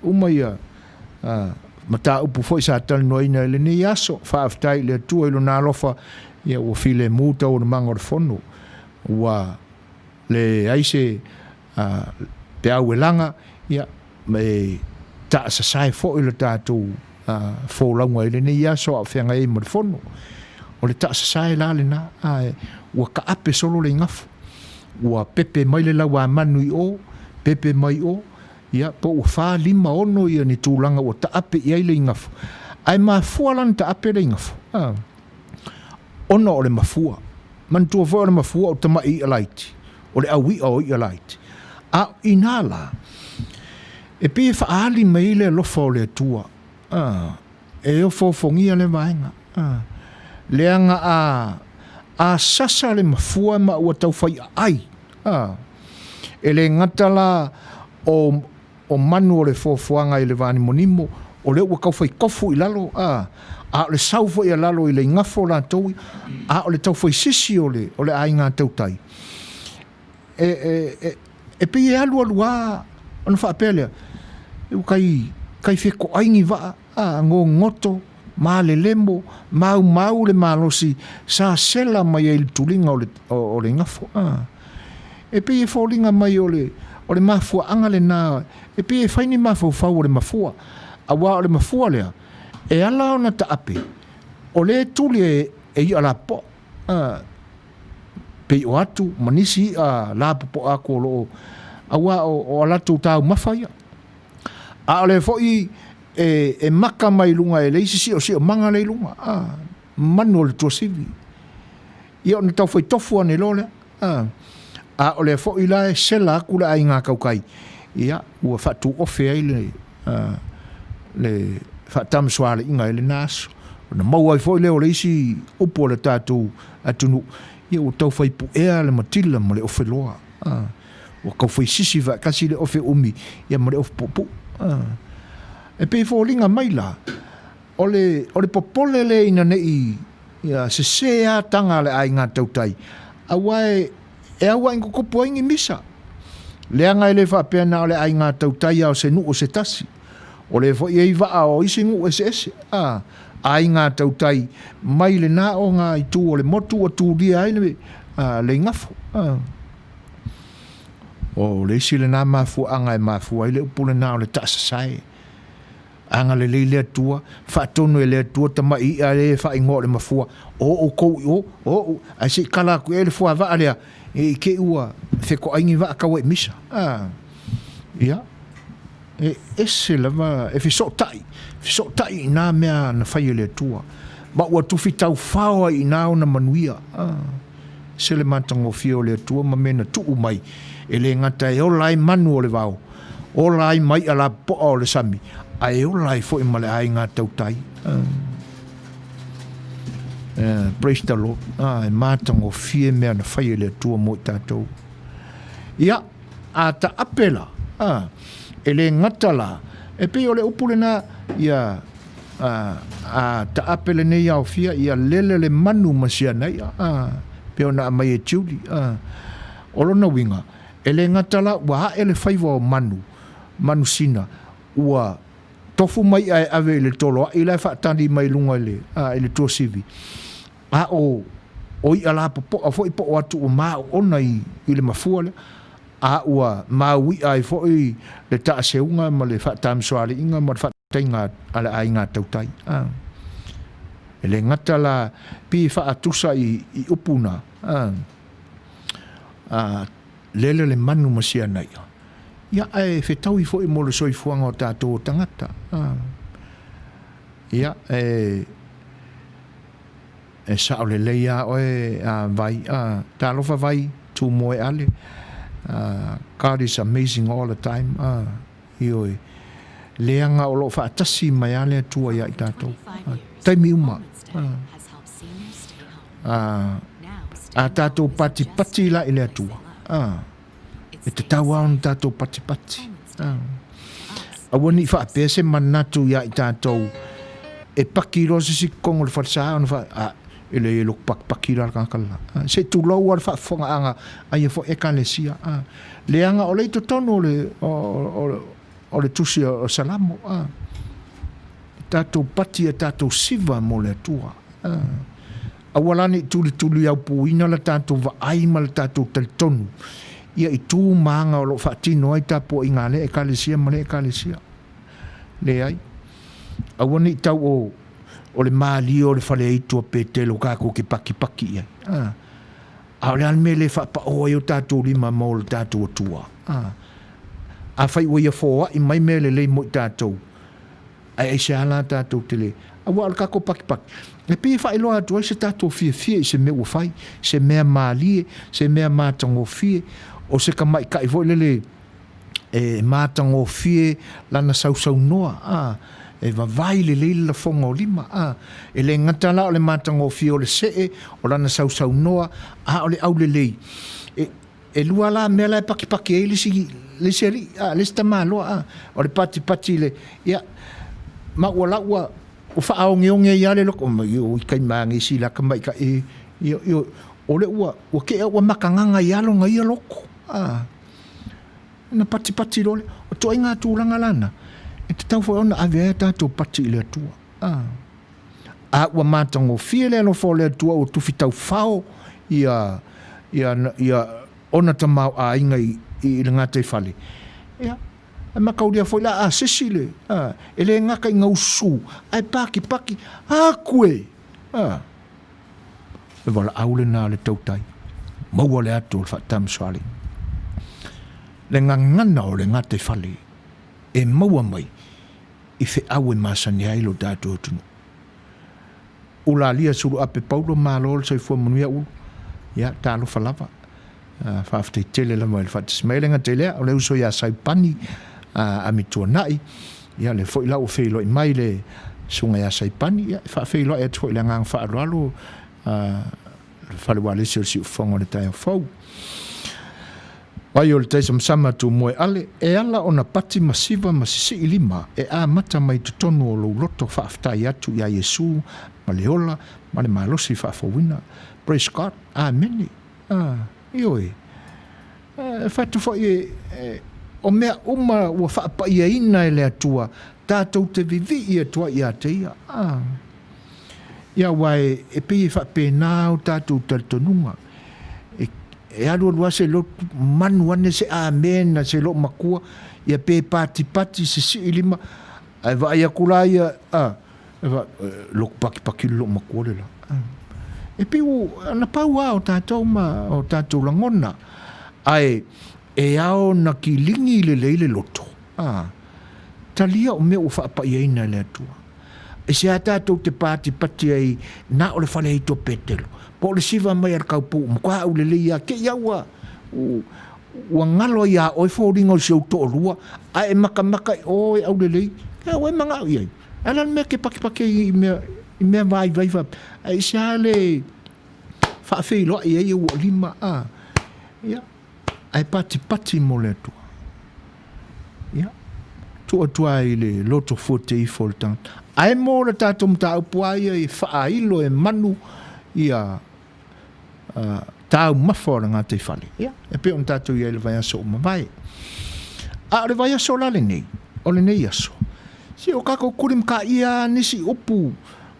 Uma ia mataupu foi sa talanoaina i lenei aso. Faafetai i le Atua i Lona alofa, ia ua filemu taualumaga o le Fono. Ua leai se peau e laga, ia, ma e taasasae foi le tatou folauga i lenei aso a o feagai ai ma le Fono. O le taasasae la lena, ae ua taape solo le igafo, ua pepe mai le lauamanu i o, pepe mai o, Ia, po ua fa, lima, ono ia ni tulaga ua taape i ai le igafo. Ae mafua la ona taape le igafo, a, ona o le mafua. Manatua foi o le mafua o tamai i'a laiti, o le au i'a o i'a laiti. A o inā la, e pei e faaali mai ai le alofa o le Atua, a, e ofoofogia lea vaega, a, leaga a, a sasa le mafua ma ua tau fai aai, A. E le gata la o, o manu o le foafoaga i le vanimonimo, o lea ua tau fai tofu i lalo, a, a o le sau foi a lalo i le igafo latou, a o le tau fai sisi o le, o le aiga tautai. E, e, e, e pei e alualu lava ona faapea lea, ua tai, tai fetoai ni vaa, a, gogoto, malelemo, maumau le malosi sa sela mai ai i le tuliga o le, o, o le igafo. A. E pei e foliga mai o le, o le mafuaaga lena, e pei e fai ni mafaufau o le mafua, aua o le mafua lea, e ala ona taape, o lea e tuli e, e i'a lapopoa. A. Pei o atu ma nisi i'a lapopoa atu o lo o, aua o, o a latou taumafa ia. A o lea foi e, e maka mai luga e le isi siosiomaga lea i luga, a, manu o le tuasivi. Ia ona tau fai tofu ane loa lea. A, a o lea foi la e sela atu le aiga tautai, ia ua faatuofe ai le, a, le faatamasoaliiga i lena aso. Ona maua ai foi lea o le isi upu a le tatou atunuu, ia ua tau fai puea le matila ma le ofeloa. A. Ua tau fai sisi faatasi le ofe umi ia ma le ofe puupuu. E pei e foliga mai la, o le, o le popole lea ina ne i ia, sesē a taga a le aiga tautai, aua e, e auaʻi kokopo ai ni misa. Leaga e le faapea na o le aiga tautai a o se nuu se tasi. O lea foi e i ai vaa o isi nuu eseese, a, aiga tautai mai lena o ngā itu o le motu ua tulia ai le, a, le igafo. A. O le isi lena mafuaaga e mafua ai le upu lena o le taasasae. Agalelei le Atua, faatonu e le Atua tamai i'a e faaigoa o le mafua, o outou i o, o ou, ae se i kala atu i ai le fuavaa lea, e i te i ua fetoai ni vaa tau ai i misa. A, ia, e ese lava, e fesootai, fesootai i nā mea na fai e le Atua, ma ua tufi taufao ai i nā ona manuia. A. Se le matagofie o le Atua ma mea na tuu mai, e le gata e ola ai manu o le vao, ola ai ma iʻa lapopoa o le sami, ae ola ai foi ma le aiga tautai. Uh, praise the Lord. Ah, e matagofie mea na fai e le Atua mo i tatou. Ia, a taape la, ah, e le gata la, e pei o le upu lena, ia, A, a taape lenei aofia, ia lele le manu ma si ana i'a, a, pei ona aumai e Julie, a. O lona uiga, e le gata la ua ae le faiva o manu, manu sina, ua tofu mai i'a e ave i le toloa'i la e faatali mai i luga i le, a, i le tuasivi, a o, o i'a lapopoa foi po o atu ua maoona i, i le mafua lea, a ua maui'a ai foi le taaseuga ma le faatamisoaliiga ma le faataiga a le aiga tautai. A. E le gata la pei e faatusa i, i upu na, a, a, lele le manu ma si ana i'a, ia ae fetaui foi mo le soifuaga o tatou o tagata. A. Ia, e, E sao lelei a oe a Vai a talofa Vai tu moe ale a God is amazing all the time a ioe leaga o loo faatasi mai a le Atua ia i tatou a taimi uma a a a tatou patipati la i le Atua a E tatau lava ona tatou patipati. Aua ne i faapea se manatu iā i tatou e paki loa se isi totonu o le falesa ona faa, a, e leai e loto pakipaki la le tagata lela. Se i tulou lava le faafofogaaga a ia foi Ekalesia. Leaga o lea i totonu o le, o, o, o le tusi o Salamo, a. Tatou pati a tatou siva mo le Atua. A. Aua la ne i tulituliaupuina la tatou vaai ma le tatou talitonu ia i tu ma aga o lo o faatino ai tapuaiga a lea Ekalesia ma lea Ekalesia. Leai. Aua ne i tau o, o le malie o le faleaitu a Petelo kākou ke pakipaki i ai. A. A o le a le mea e le faapao ai o tatou lima mo le tatou Atua? A. Afai ua ia foai mai mea lelei mo i tatou, Ae aisea la tatou te le. Aua o le tatou pakipaki, e pei e faailoa atu ai se tatou fiafia i se mea ua fai, se mea malie, se mea matagofie, o se tamaitai foi lele e matagofie lana sausaunoa, a, e vavai lelei le lafoga o lima, a. E le gata la o le matagofie o le see, o lana sausaunoa, a o le aulelei. E, E lua la mea la e pakipaki ai le isi, le isi alii, a, le isi tamaloa, a, o le patipati i le, ia, ma ua la ua, ua faaogeoge ai lava le loko, ma io, i kai magesi la tamaitai, io, io, o le ua, ua tea ua makagaga i alo na ia loko, a, na patipati loa lea. O ituaiga tulaga la na, e tatau foi ona ave ai a tatou pati i le Atua, a. A ua matagofie le alofa o le Atua ua tufi taufao ia, ia, ia ona tamaoaiga i, i le gataifale, ia, e mataulia foi la a sisi le, a, e le gata i gausu, ae pakipaki, aku e! A, le valaau lena a le tautai, maua le atu o le faatamasoalii. Le gagana o le gataifale e maua mai i feau e masani ai lo tatou atunuu. Ulalia Suluape Paulo, malo le soifua manuia Ulu. Ia, talofa lava. Faafetai tele lava i le faatasi mai. E le gata i lea, o le uso ia Saipani Amituanai, ia lea foi la ua feiloai mai le susuga ia Saipani, ia e faafeiloai atu foi i le agaga faaaloalo le fale ualesi o le siufofoga o le taeao fou. Vai o le tai samasama Tūmoe Ale, e ala ona pati ma siva ma sisii lima e amata mai totonu o lou loto faafetai atu iā Iesu ma le ola ma le malosi faafouina. Praise God. Amene. Ah, ioe. E fai atu foi e, e, o mea uma ua faapaiaina e le Atua, tatou te vivii atu ai ia te ia. Ah. Ia aua e, e pei e faapena o tatou talitonuga. E, e alualu lava se lotu, manu ane se amena se loomatua, ia pe patipati sisii lima, ae vaai atu la ia, a, e fa, e, lotu pakipaki le loomatua le la. E pei ua, na pau lava o tatou ma o tatou lagona, ae e ao ona kiligi lelei le loto, a, talia o mea ua faapaiaina e le Atua. I se a tatou te patipati ai na o le fale aito Petelo, po o le siva mai a le kaupou matua aulelei ia te i au ua, ua galo ai iā oe foliga o si ou toalua, ae e makamaka i o e aulelei, ia ua e manao i ai. Ae o le a le mea e te pakipaki ai i mea, i mea vaivai faapea, ae i se a le faafeiloai ai ou lima, a, ia. Ae patipati mo le Atua. Ia, tuu atu ai i le loto fuate ifo o le tangata. Ae mo le tatou mataupu lava ia e faailo e manu ia taumafa o le gataifale. Ia, e pei ona tatou i ai i le vaiaso ua mavae. A o le vaiaso la lenei, o lenei aso, se o tatou tulimataia lava nisi upu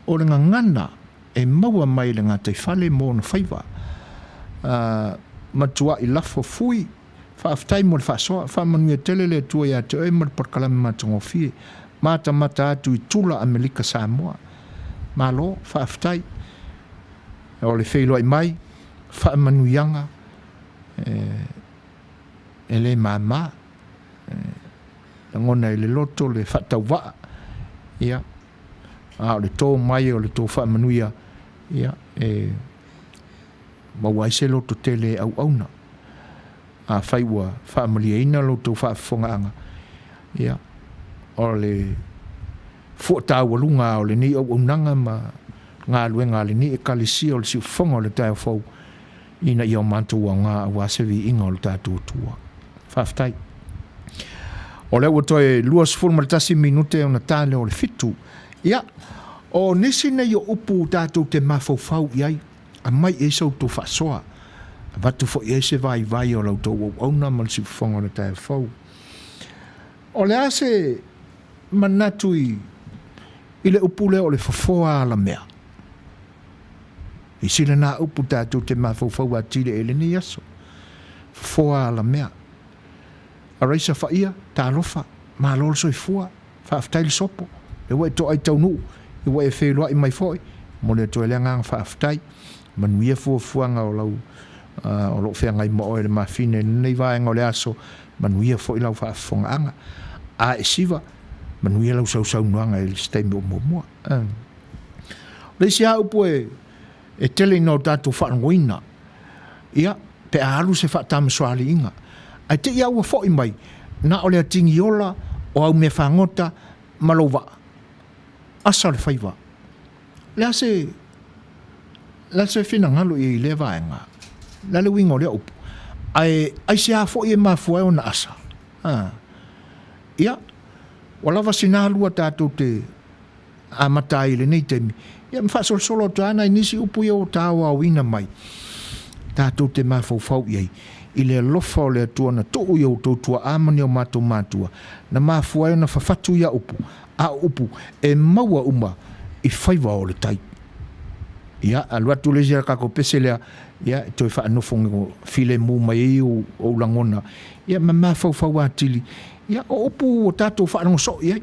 o le gagana e maua mai le gataifale mo ona faiva. A matuai lafo fui, faafetai mo le faasoa, faamanuia tele le Atua ia te oe ma le polokalame matagofie. Matamata atu i Tula Amelika Samoa. Malo, faafetai. O le feiloai mai, faamanuiaga e le mama. E lagona i le loto le faatauvaa. Ia, a o le tō mai o le tō faamanuia, ia, e maua ai se loto tele e auauna. Afai ua faamalieina lo outou faafofogaaga, ia, o le fua taualuga o lenei auaunaga ma galuega a lenei Ekalesia o le Siufofoga o le Taeao Fou, ina ia o matou aoga aua se viiga o le tatou Atua. Faafetai. O lea ua toe 21 minute ona ta lea o le fitu. Ia, o nisi nei o upu tatou te mafaufau i ai, aumai i ai sa outou faasoa, avatu foi i ai se vaivai o la outou auauna ma le siufofoga o le taeao fou. O le a se manatu i i le upu lea o le fofoa alamea? I sila nā upu tatou te mafaufau atili i lenei aso. Fofoa alamea. Araisa Faia, talofa, malo le soifua, faafetai le sopo, lea ua e toai taunuu, ia ua e feiloai mai foi, momoli atu ai le agaga faafetai. Manuia fuafuaga o lau o lo o feagai ma oe i le mafina i lenei vaega o le aso, manuia foi lau faafofogaaga. A e siva, manuia lau sausaunoaga i se taimi o muamua. O le isi lava upu e e tele ina o tatou faalogoina, ia, pe a alu se faatamasoaliiga, ae te i lava ua foi mai, na o le atigi ola o au meafagota ma lou vaa, asa le faiva. O le a se, o le a se finagalo i ai i lea vaega? O le a le uiga o lea upu? Ae aisea foi e mafua ai ona asa? A. Ia, ua lava sina lua tatou te amata ai i lenei taimi, ia ma faasolosolo atu ai nai nisi upu ia ua tāoaoina mai, tatou te mafaufau i ai, i le alofa o le Atua na tuu i outou tuaa ma ni o matou matua, na mafua ai ona fafatu ia upu, a o upu e maua uma i faiva o le tai. Ia, alu atu le isi a tatou pese lea, ia, e toe faanofo filemu mai ai ou lagona, ia ma mafaufau atili, ia, o upu ua tatou faalogo soo i ai.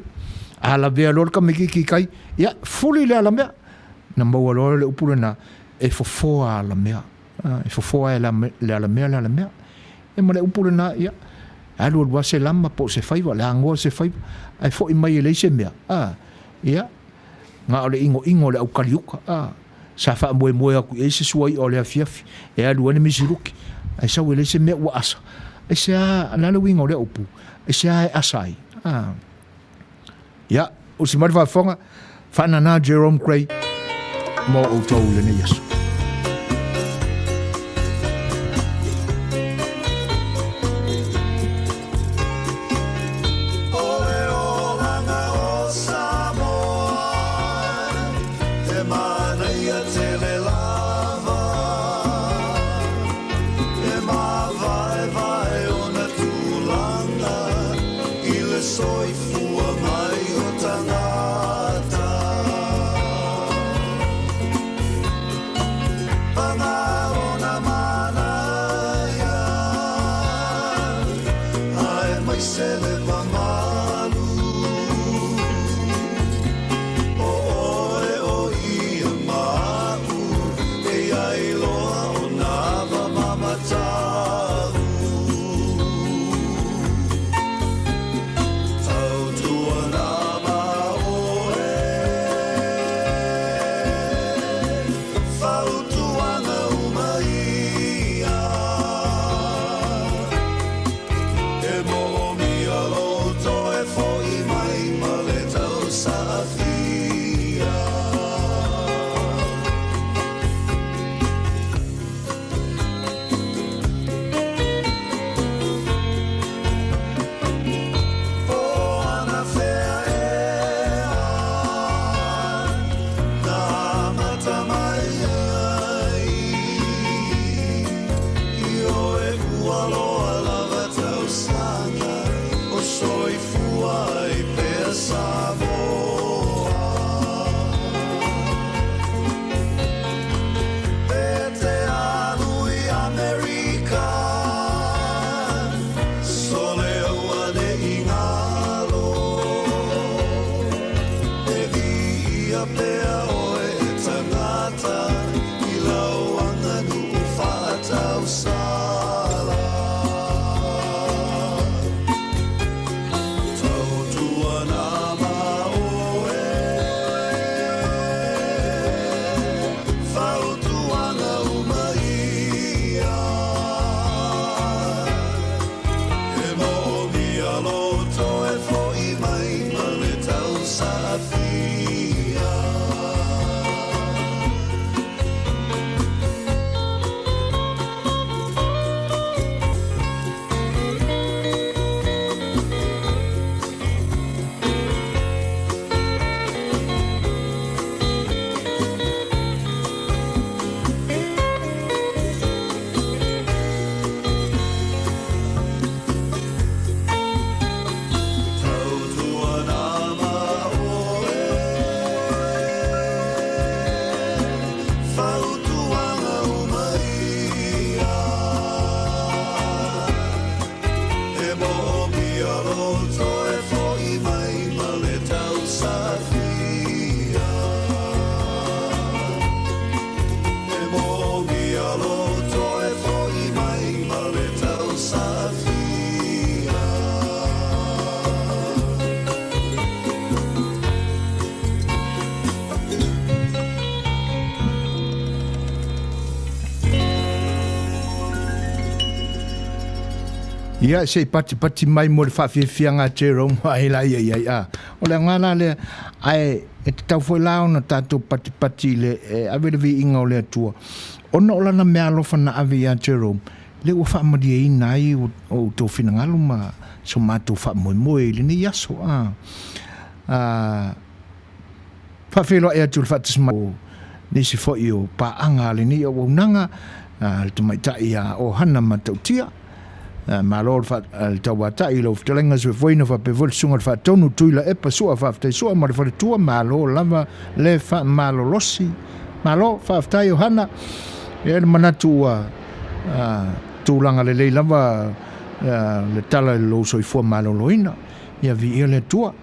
A lavea loa le tamaitiiti i tai, ia, fuli le alamea. Na maua loa le upu lena, e fofoa alamea. E fofoa e le alamea le alamea. Ia ma le upu lena, ia, alu alu lava se lama po o se faiva, le agoa se faiva, ae foi mai e leai se mea, a, ia, na o le inoino o le aukaliuka, a, sa faamoemoe atu i ai se suai'a o le afiafi e alu ai le misiluki, ae sau e leai se mea ua asa. Aisea, o le a le uiga o lea upu? Aisea e asa ai? A. Ia, usi mai le faafofoga, faanana Jerome Gray mo outou i lenei aso. Ia, se i patipati mai mo le faafiafiaga a Jerome ai la ia i ai, a. O le aoga la lea, ae e tatau foi la ona tatou patipati i le, e ave le viiga o le Atua, ona o Lana meaalofa na ave ia Jerome, lea ua faamalieina ai o outou finagalo ma so matou faamoemoe i lenei aso, a. A. Faafeiloai atu i le faatasi mai o nisi foi o paaga a lenei auaunaga, le tamaitai ia Ohana Matautia. Malo le tauatai i lau fetalaiga Suefuaina faapea foi le susuga i le Faatonu Tuilaepa Sua, faafetai Sua ma le faletua, malo lava le faamalolosi. Malo, faafetai Ohana. E i ai le manatu ua tulaga lelei lava le tala i lou soifua maloloina. Ia viia le Atua.